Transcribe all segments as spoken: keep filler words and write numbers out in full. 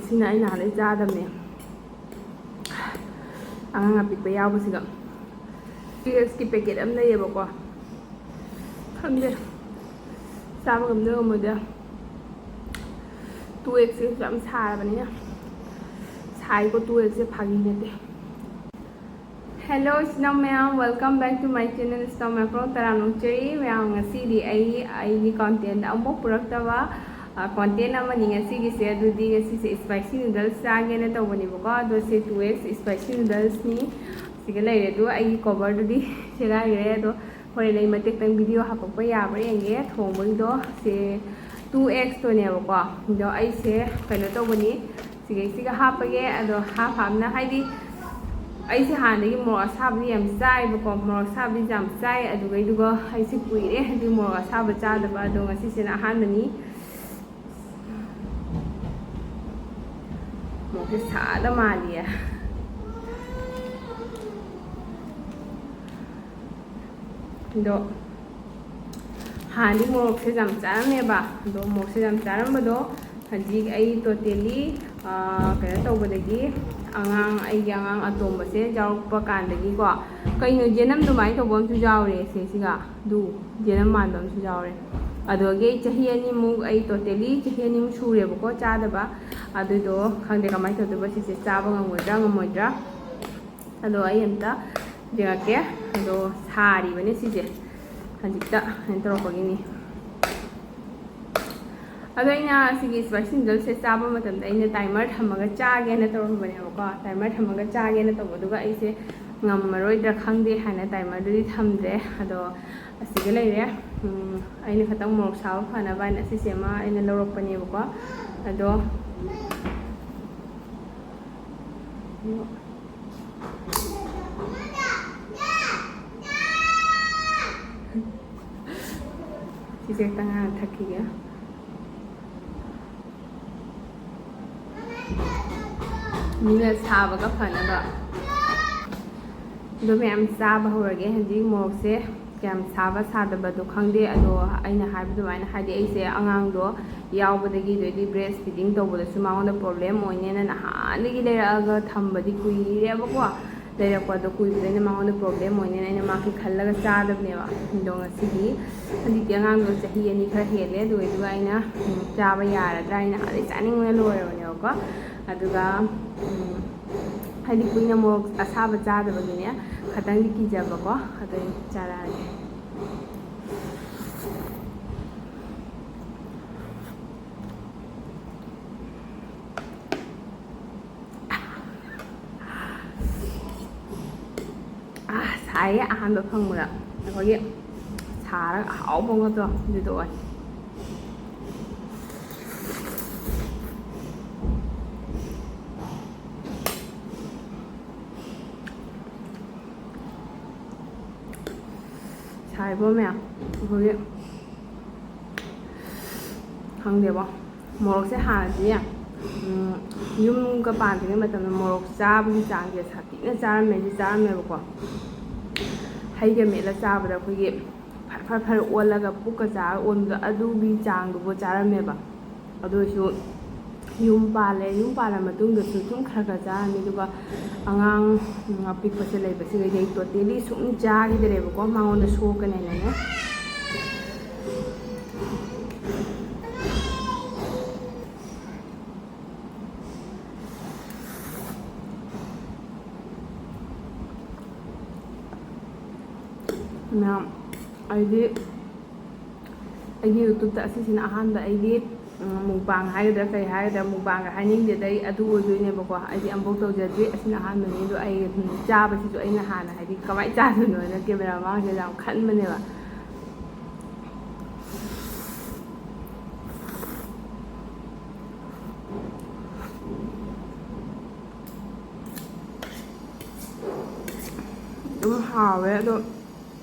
ꯁꯤꯅ ꯑꯩ ꯅꯍꯥꯟꯗꯩ ꯆꯥꯗꯕꯅꯦ꯫ ꯑꯉꯥꯡ ꯑꯄꯤꯛꯄ ꯌꯥꯎꯕꯁꯤꯒ꯫ ꯇꯨ ꯑꯦꯛꯁꯀꯤ ꯄꯦꯀꯦꯠ ꯑꯃ ꯂꯩꯌꯦꯕꯀꯣ꯫ ꯈꯪꯗꯦ꯫ ꯆꯥꯕ ꯉꯝꯗꯣꯏ ꯉꯝꯃꯣꯏꯗꯣꯏ꯫ ꯇꯨ ꯑꯦꯛꯁꯁꯤꯁꯨ ꯌꯥꯝ ꯁꯥꯔꯕꯅꯤꯅ꯫ ꯁꯥꯏꯀꯣ, ꯇꯨ ꯑꯦꯛꯁꯁꯦ ꯐꯥꯒꯤ ꯅꯠꯇꯦ꯫ Hello, ꯏꯆꯤꯟ ꯏꯅꯥꯎ ꯃꯌꯥꯝ, welcome back to my channel, ꯏꯆꯤꯟ ꯏꯅꯥꯎ ꯃꯌꯥꯝ ꯄꯨꯝꯅꯃꯛ ꯇꯔꯥꯝꯅ ꯑꯣꯛꯆꯔꯤ꯫ ꯃꯌꯥꯝ, ꯉꯁꯤꯗꯤ ꯑꯩ ꯑꯩꯒꯤ content ꯑꯃꯨꯛ ꯄꯨꯔꯛꯇꯕ, ꯑ, content ꯑꯃꯅꯤ ꯉꯁꯤꯒꯤꯁꯦ꯫ ꯑꯗꯨꯗꯤ ꯉꯁꯤꯁꯦ spicy noodles ꯆꯥꯒꯦꯅ ꯇꯧꯕꯅꯦꯕꯀꯣ꯫ ꯑꯗꯣ ꯁꯤ ꯇꯨ ꯑꯦꯛꯁ spicy noodlesꯅꯤ꯫ ꯁꯤꯒ ꯂꯩꯔꯦ꯫ ꯑꯗꯣ ꯑꯩꯒꯤ coverꯗꯨꯗꯤ ꯁꯦꯒꯥꯏꯈ꯭ꯔꯦ꯫ ꯑꯗꯣ ꯍꯣꯔꯦꯟ ꯑꯩ ꯃꯇꯦꯛꯇꯪ video ꯍꯥꯄꯛꯄ ꯌꯥꯕ꯭ꯔꯥ ꯌꯦꯡꯒꯦ ꯊꯣꯡꯕꯒꯤꯗꯣ꯫ ꯁꯤ ꯇꯨ ꯑꯦꯛꯁꯇꯣꯅꯦꯕꯀꯣ꯫ ꯑꯗꯣ ꯑꯩꯁꯦ ꯀꯩꯅꯣ ꯇꯧꯕꯅꯤ, ꯁꯤꯒꯩꯁꯤꯒ ꯍꯥꯞꯄꯒꯦ꯫ ꯑꯗꯣ ꯍꯥꯞ ꯍꯥꯞꯅ, ꯍꯥꯏꯗꯤ ꯑꯩꯁꯦ ꯍꯥꯟꯅꯗꯒꯤ ꯃꯣꯔꯣꯛ ꯑꯁꯥꯕꯗꯤ ꯌꯥꯝ ꯆꯥꯏꯕꯀꯣ, ꯃꯣꯔꯣꯛ ꯑꯁꯥꯕꯗꯤ ꯌꯥꯝ ꯆꯥꯏ꯫ ꯑꯗꯨꯒꯩꯗꯨꯒ ꯑꯩꯁꯦ ꯀꯨꯏꯔꯦ ꯍꯥꯏꯗꯤ ꯃꯣꯔꯣꯛ ꯑꯁꯥꯕ ꯆꯥꯗꯕ꯫ ꯑꯗꯣ ꯉꯁꯤꯁꯤꯅ ꯑꯍꯥꯟꯕꯅꯤ꯫ ꯃꯣꯔꯣꯛꯁꯦ ꯁꯥꯗ ꯃꯥꯜꯂꯤꯌꯦ꯫ ꯑꯗꯣ ꯍꯥꯟꯅꯗꯤ ꯃꯣꯔꯣꯛꯁꯦ ꯌꯥꯝ ꯆꯥꯔꯝꯃꯦꯕ꯫ ꯑꯗꯣ ꯃꯣꯔꯣꯛꯁꯦ ꯌꯥꯝ ꯆꯥꯔꯝꯕꯗꯣ ꯍꯧꯖꯤꯛ ꯑꯩ totally, ꯑꯥ, ꯀꯩꯅꯣ ꯇꯧꯕꯗꯒꯤ, ꯑꯉꯥꯡ, ꯑꯩꯒꯤ ꯑꯉꯥꯡ ꯑꯇꯣꯝꯕꯁꯦ ꯌꯥꯎꯔꯛꯄ ꯀꯥꯟꯗꯒꯤꯀꯣ, ꯀꯩꯅꯣ ꯌꯦꯅꯝ ꯑꯗꯨꯃꯥꯏꯅ ꯇꯧꯕ ꯑꯃꯁꯨ ꯌꯥꯎꯔꯦ ꯁꯦ ꯁꯤꯒ꯫ ꯑꯗꯨ ꯌꯦꯅꯝ ꯃꯥꯟꯕ ꯑꯃꯁꯨ ꯌꯥꯎꯔꯦ꯫ ꯑꯗꯨꯗꯒꯤ ꯑꯩ ꯆꯍꯤ ꯑꯅꯤꯃꯨꯛ, ꯑꯩ totally ꯆꯍꯤ ꯑꯅꯤꯃꯨꯛ ꯁꯨꯔꯦꯕꯀꯣ ꯆꯥꯗꯕ꯫ ꯑꯗꯨꯗꯣ ꯈꯪꯗꯦ ꯀꯃꯥꯏꯅ ꯇꯧꯗꯣꯏꯕ, ꯁꯤꯁꯦ ꯆꯥꯕ ꯉꯝꯒꯗ꯭ꯔꯥ ꯉꯝꯃꯣꯏꯗ꯭ꯔꯥ꯫ ꯑꯗꯣ ꯑꯩ ꯑꯝꯇ ꯌꯦꯡꯉꯛꯀꯦ꯫ ꯑꯗꯣ ꯁꯥꯔꯤꯕꯅꯦ ꯁꯤꯁꯦ, ꯍꯧꯖꯤꯛꯇ ꯀꯩꯅꯣ ꯇꯧꯔꯛꯄꯒꯤꯅꯤ꯫ ꯑꯗꯣ ꯑꯩꯅ ꯁꯤꯒꯤ spicy noodlesꯁꯦ ꯆꯥꯕ ꯃꯇꯝꯗ ꯑꯩꯅ timer ꯊꯝꯃꯒ ꯆꯥꯒꯦꯅ ꯇꯧꯔꯝꯕꯅꯦꯕꯀꯣ꯫ Timer ꯊꯝꯃꯒ ꯆꯥꯒꯦꯅ ꯇꯧꯕꯗꯨꯒ ꯑꯩꯁꯦ ꯉꯝꯃꯔꯣꯏꯗ꯭ꯔꯥ ꯈꯪꯗꯦ ꯍꯥꯏꯅ timerꯗꯨꯗꯤ ꯊꯝꯗ꯭ꯔꯦ꯫ ꯑꯗꯣ ꯑꯁꯤꯒ ꯂꯩꯔꯦ꯫ ꯎꯝ, ꯑꯩꯅ ꯈꯤꯇꯪ ꯃꯣꯔꯣꯛ ꯁꯥꯕ ꯐꯅꯕ ꯍꯥꯏꯅ ꯑꯁꯤꯁꯦ ꯑꯃ ꯑꯩꯅ ꯂꯧꯔꯛꯄꯅꯦꯕꯀꯣ꯫ ꯑꯗꯣ ꯁꯤꯁꯦ ꯈꯤꯇꯪ ꯍꯥꯟꯅ ꯊꯛꯈꯤꯒꯦ꯫ ꯃꯤꯅ ꯁꯥꯕꯒ ꯐꯅꯕ꯫ ꯑꯗꯣ ꯃꯌꯥꯝ ꯆꯥꯕ ꯍꯧꯔꯒꯦ꯫ ꯍꯧꯖꯤꯛ ꯃꯣꯔꯣꯛꯁꯦ ꯌꯥꯝ ꯁꯥꯕ ꯁꯥꯗꯕꯗꯣ ꯈꯪꯗꯦ꯫ ꯑꯗꯣ ꯑꯩꯅ ꯍꯥꯏꯕ ꯑꯗꯨꯃꯥꯏꯅ, ꯍꯥꯏꯗꯤ ꯑꯩꯁꯦ ꯑꯉꯥꯡꯗꯣ ꯌꯥꯎꯕꯗꯒꯤ, ꯑꯗꯩꯗꯤ ꯕ꯭ꯔꯦꯁ ꯐꯤꯗꯤꯡ ꯇꯧꯕꯗꯁꯨ ꯃꯉꯣꯟꯗ ꯄ꯭ꯔꯣꯕ꯭ꯂꯦꯝ ꯑꯣꯏꯅꯦꯅ ꯅꯍꯥꯟꯗꯒꯤ ꯂꯩꯔꯛꯑꯒ ꯊꯝꯕꯗꯤ ꯀꯨꯏꯔꯦꯕꯀꯣ꯫ ꯂꯩꯔꯛꯄꯗꯣ ꯀꯨꯏꯕꯗ ꯑꯩꯅ ꯃꯉꯣꯟꯗ ꯄ꯭ꯔꯣꯕ꯭ꯂꯦꯝ ꯑꯣꯏꯅꯦꯅ ꯑꯩꯅ ꯃꯥ ꯀꯤꯍꯜꯂꯒ ꯆꯥꯗꯕꯅꯦꯕ꯫ ꯑꯗꯣ ꯉꯁꯤꯗꯤ, ꯍꯧꯖꯤꯛꯇꯤ ꯑꯉꯥꯡꯗꯣ ꯆꯍꯤ ꯑꯅꯤ ꯈꯔ ꯍꯦꯜꯂꯦ꯫ ꯑꯗꯨ ꯑꯣꯏꯗꯨꯒ ꯑꯩꯅ, ꯎꯝ, ꯆꯥꯕ ꯌꯥꯔꯗ꯭ꯔꯥ ꯍꯥꯏꯅ ꯍꯥꯟꯅꯗꯩ ꯆꯥꯅꯤꯡꯕꯅ ꯂꯣꯏꯔꯕꯅꯦꯕꯀꯣ꯫ ꯑꯗꯨꯒ, ꯎꯝ, ꯍꯥꯏꯗꯤ ꯀꯨꯏꯅ ꯃꯣꯔꯣꯛ ꯑꯁꯥꯕ ꯆꯥꯗꯕꯒꯤꯅꯦ, ꯈꯇꯪꯗꯤ ꯀꯤꯖꯕꯀꯣ꯫ ꯑꯗꯨ ꯑꯩ ꯆꯥꯔꯛꯑꯒꯦ꯫ ꯑꯥ, ꯁꯥꯏꯌꯦ꯫ ꯑꯍꯥꯟꯕ ꯐꯪꯕꯗ ꯑꯩꯈꯣꯏꯒꯤ ꯁꯥꯔꯒ ꯑꯍꯥꯎꯕ ꯑꯃꯒ ꯑꯗꯨꯗꯣ ꯑꯣꯏ꯫ ꯁꯥꯏꯕꯣ ꯃꯌꯥꯝ꯫ ꯑꯩꯈꯣꯏꯒꯤ, ꯈꯪꯗꯦꯕꯣ, ꯃꯣꯔꯣꯛꯁꯦ ꯍꯥꯟꯅꯗꯤꯅꯦ, ꯎꯝ, ꯌꯨꯝꯒ ꯄꯥꯟꯗ꯭ꯔꯤꯉꯩ ꯃꯇꯝꯗ ꯃꯣꯔꯣꯛ ꯆꯥꯕꯒꯤ ꯆꯥꯡꯁꯦ ꯁꯥꯊꯤꯅ ꯆꯥꯔꯝꯃꯦ, ꯁꯤ ꯆꯥꯔꯝꯃꯦꯕꯀꯣ꯫ ꯍꯩꯒ ꯃꯦꯠꯂ ꯆꯥꯕꯗ ꯑꯩꯈꯣꯏꯒꯤ ꯐꯔ ꯐꯔ ꯐꯔ ꯑꯣꯜꯂꯒ ꯄꯨꯛꯀ ꯆꯥꯔ ꯑꯣꯟꯕꯗꯣ, ꯑꯗꯨꯒꯤ ꯆꯥꯡꯗꯨꯕꯨ ꯆꯥꯔꯝꯃꯦꯕ꯫ ꯑꯗꯨ ꯑꯣꯏꯔꯁꯨ ꯌꯨꯝ ꯄꯥꯜꯂꯦ꯫ ꯌꯨꯝ ꯄꯥꯜꯂ ꯃꯇꯨꯡꯗꯁꯨ ꯁꯨꯝ ꯈꯔ ꯈꯔ ꯆꯥꯔꯝꯃꯤ꯫ ꯑꯗꯨꯒ ꯑꯉꯥꯡ, ꯎꯝ, ꯑꯄꯤꯛꯄꯁꯦ ꯂꯩꯕꯁꯤꯒꯗꯤ ꯑꯩ ꯇꯣꯇꯦꯂꯤ ꯁꯨꯝ ꯆꯥꯈꯤꯗ꯭ꯔꯦꯕꯀꯣ, ꯃꯉꯣꯟꯗ ꯁꯣꯛꯀꯅꯦꯅꯅꯦ꯫ ꯃꯌꯥꯝ, ꯑꯩꯗꯤ ꯑꯩꯒꯤ ꯌꯨꯇ꯭ꯌꯨꯕꯇ ꯑꯁꯤꯁꯤꯅ ꯑꯍꯥꯟꯕ ꯑꯩꯒꯤ, ꯎꯝ, ꯃꯨꯛꯕꯥꯡ ꯍꯥꯏꯒꯗ꯭ꯔꯥ ꯀꯩ ꯍꯥꯏꯒꯗ꯭ꯔꯥ, ꯃꯨꯛꯕꯥꯡꯒ ꯍꯥꯏꯅꯤꯡꯗꯦꯗ ꯑꯩ, ꯑꯗꯨ ꯑꯣꯏꯗꯣꯏꯅꯦꯕꯀꯣ꯫ ꯑꯩꯗꯤ ꯑꯃꯨꯛꯐꯥꯎ ꯇꯧꯖꯗ꯭ꯔꯤ, ꯑꯁꯤꯅ ꯑꯍꯥꯟꯕꯅꯤ꯫ ꯑꯗꯣ ꯑꯩ, ꯎꯝ, ꯆꯥꯕꯁꯤꯁꯨ ꯑꯩꯅ ꯍꯥꯟꯅ, ꯍꯥꯏꯗꯤ, ꯀꯃꯥꯏꯅ ꯆꯥꯗꯣꯏꯅꯣꯅ ꯀꯦꯃꯦꯔꯥ ꯃꯃꯥꯡꯁꯤꯗ ꯌꯥꯝ ꯈꯟꯕꯅꯦꯕ꯫ ꯑꯗꯨꯝ ꯍꯥꯎꯋꯦ, ꯑꯗꯣ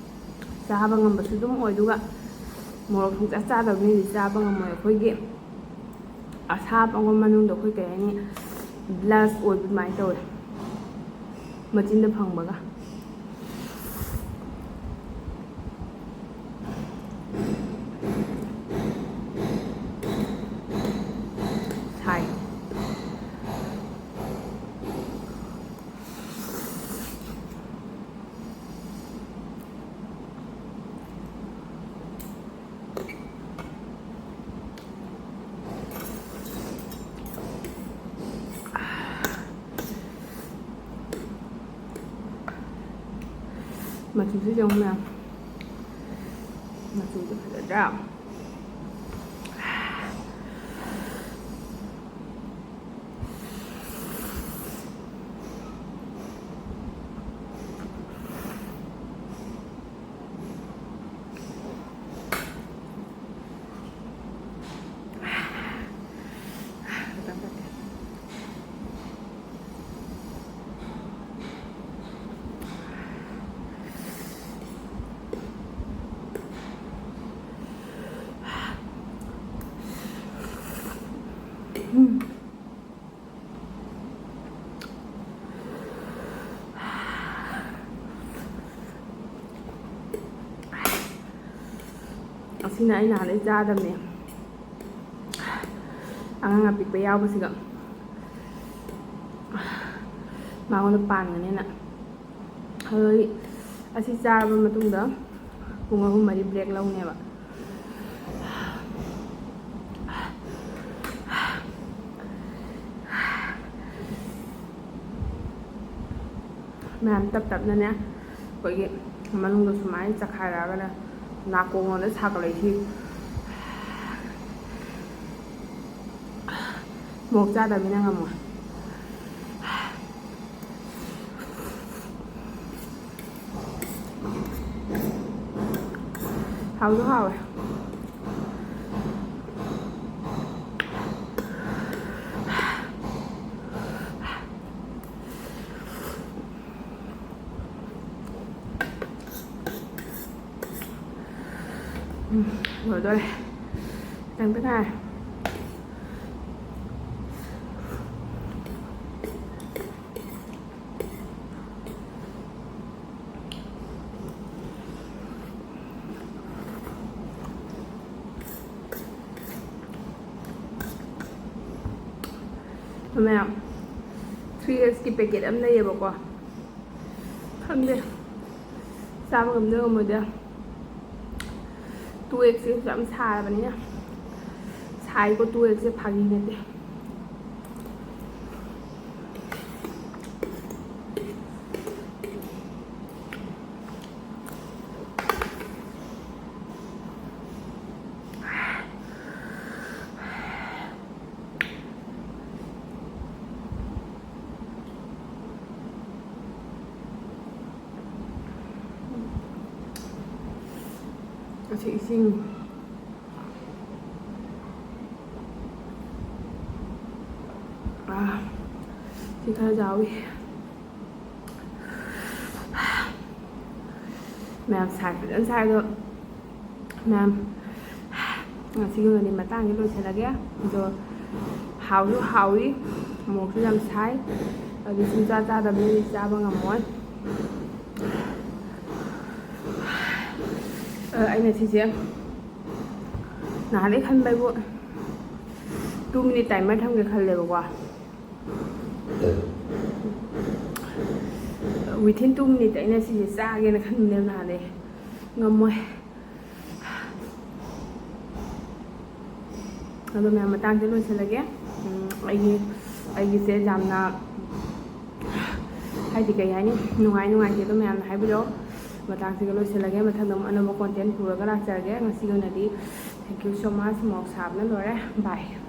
ꯆꯥꯕ ꯉꯝꯕꯁꯨ ꯑꯗꯨꯝ ꯑꯣꯏ꯫ ꯑꯗꯨꯒ ꯃꯣꯔꯣꯛ ꯁꯨꯡꯆꯥ ꯆꯥꯗꯕ ꯃꯤꯗꯤ ꯆꯥꯕ ꯉꯝꯃꯣꯏ꯫ ꯑꯩꯈꯣꯏꯒꯤ ꯑꯁꯥꯕ ꯑꯃ ꯃꯅꯨꯡꯗ ꯑꯩꯈꯣꯏ, ꯀꯩ ꯍꯥꯏꯅꯤ, ꯕ꯭ꯂꯥꯁ ꯑꯣꯏꯕ ꯑꯗꯨꯃꯥꯏꯅ ꯇꯧꯋꯦ, ꯃꯆꯤꯟꯗ ꯐꯪꯕꯒ꯫ ꯃꯆꯨꯁꯤꯁꯨ ꯌꯦꯡꯉꯨ ꯃꯌꯥꯝ, ꯃꯆꯨꯗꯣ ꯐꯖꯗ꯭ꯔꯥ? ꯑꯁꯤꯅ ꯑꯩ ꯅꯍꯥꯟꯗꯩ ꯆꯥꯗꯕꯅꯦ꯫ ꯑꯉꯥꯡ ꯑꯄꯤꯛꯄ ꯌꯥꯎꯕꯁꯤꯒ ꯃꯉꯣꯟꯗ ꯄꯥꯟꯒꯅꯦꯅ꯫ ꯑꯗꯨꯗꯤ ꯑꯁꯤ ꯆꯥꯔꯕ ꯃꯇꯨꯡꯗ ꯄꯨꯡ ꯑꯍꯨꯝ ꯃꯔꯤ break ꯂꯧꯅꯦꯕ꯫ ꯃꯌꯥꯝ ꯇꯞ ꯇꯞꯅꯅꯦ ꯑꯩꯈꯣꯏꯒꯤ ꯃꯅꯨꯡꯗ ꯁꯨꯃꯥꯏꯅ ꯆꯈꯥꯏꯔꯛꯑꯒꯅꯦ ꯅꯥꯀꯣꯡ ꯂꯣꯝꯗ ꯁꯥꯒꯠꯂꯛꯏꯁꯤ꯫ ꯃꯣꯔꯣꯛ ꯆꯥꯗꯕꯅꯤꯅ ꯉꯝꯃꯣꯏ꯫ ꯍꯥꯎꯁꯨ ꯍꯥꯎꯋꯦ꯫ ꯎꯝ, ꯂꯣꯏꯗꯣꯔꯦ꯫ ꯈꯤꯇꯪꯇ ꯉꯥꯏꯔꯦ꯫ ꯃꯌꯥꯝ, three X ꯀꯤ packet ꯑꯃ ꯂꯩꯌꯦꯕꯀꯣ꯫ ꯈꯪꯗꯦ, ꯆꯥꯕ ꯉꯝꯗꯣꯏ ꯉꯝꯃꯣꯏꯗꯣꯏ꯫ Two X ꯁꯤꯁꯨ ꯌꯥꯝ ꯁꯥꯔꯕꯅꯤꯅ꯫ ꯁꯥꯏꯀꯣ, two X ꯁꯦ ꯐꯥꯒꯤ ꯅꯠꯇꯦ꯫ ꯁꯤ ꯏꯁꯤꯡ, ꯑꯥ, ꯁꯤ ꯈꯔ ꯌꯥꯎꯏ꯫ ꯃꯌꯥꯝ ꯁꯥꯏ, ꯐꯖꯅ ꯁꯥꯏ꯫ ꯑꯗꯣ ꯃꯌꯥꯝ, ꯉꯁꯤꯒꯤ ꯑꯣꯏꯅꯗꯤ ꯃꯇꯥꯡꯁꯤ ꯂꯣꯏꯁꯤꯜꯂꯒꯦ꯫ ꯑꯗꯣ ꯍꯥꯎꯁꯨ ꯍꯥꯎꯏ, ꯃꯣꯔꯣꯛꯁꯨ ꯌꯥꯝ ꯁꯥꯏ꯫ ꯑꯗꯨ ꯁꯨꯡꯆꯥ ꯆꯥꯗꯕꯅꯤꯅ ꯆꯥꯕ ꯉꯝꯃꯣꯏ꯫ ꯑ, ꯑꯩꯅ ꯁꯤꯁꯦ ꯅꯍꯥꯟꯗꯩ ꯈꯟꯕ ꯍꯥꯏꯕꯨ two minute timer ꯊꯝꯒꯦ ꯈꯜꯂꯦꯕꯀꯣ꯫ Within two minute ꯑꯩꯅ ꯁꯤꯁꯦ ꯆꯥꯒꯦꯅ ꯈꯟꯕꯅꯦꯕ ꯅꯍꯥꯟꯗꯩ꯫ ꯉꯝꯃꯣꯏ꯫ ꯑꯗꯣ ꯃꯌꯥꯝ, ꯃꯇꯥꯡꯁꯦ ꯂꯣꯏꯁꯤꯜꯂꯒꯦ꯫ ꯎꯝ, ꯑꯩꯒꯤ, ꯑꯩꯒꯤꯁꯦ ꯌꯥꯝꯅ, ꯍꯥꯏꯗꯤ ꯀꯩ ꯍꯥꯏꯅꯤ, ꯅꯨꯡꯉꯥꯏ ꯅꯨꯡꯉꯥꯏꯇꯦ ꯑꯗꯣ ꯃꯌꯥꯝꯅ ꯍꯥꯏꯕꯤꯔꯛꯑꯣ꯫ ꯃꯇꯥꯡꯁꯤꯒ ꯂꯣꯏꯁꯤꯜꯂꯒꯦ꯫ ꯃꯊꯪꯗ ꯑꯃꯨꯛ ꯑꯅꯧꯕ content ꯄꯨꯔꯒ ꯂꯥꯛꯆꯔꯒꯦ꯫ ꯉꯁꯤꯒꯤ ꯑꯣꯏꯅꯗꯤ thank you so much꯫ ꯃꯣꯔꯣꯛ ꯁꯥꯕꯅ ꯂꯣꯏꯔꯦ꯫ Bye꯫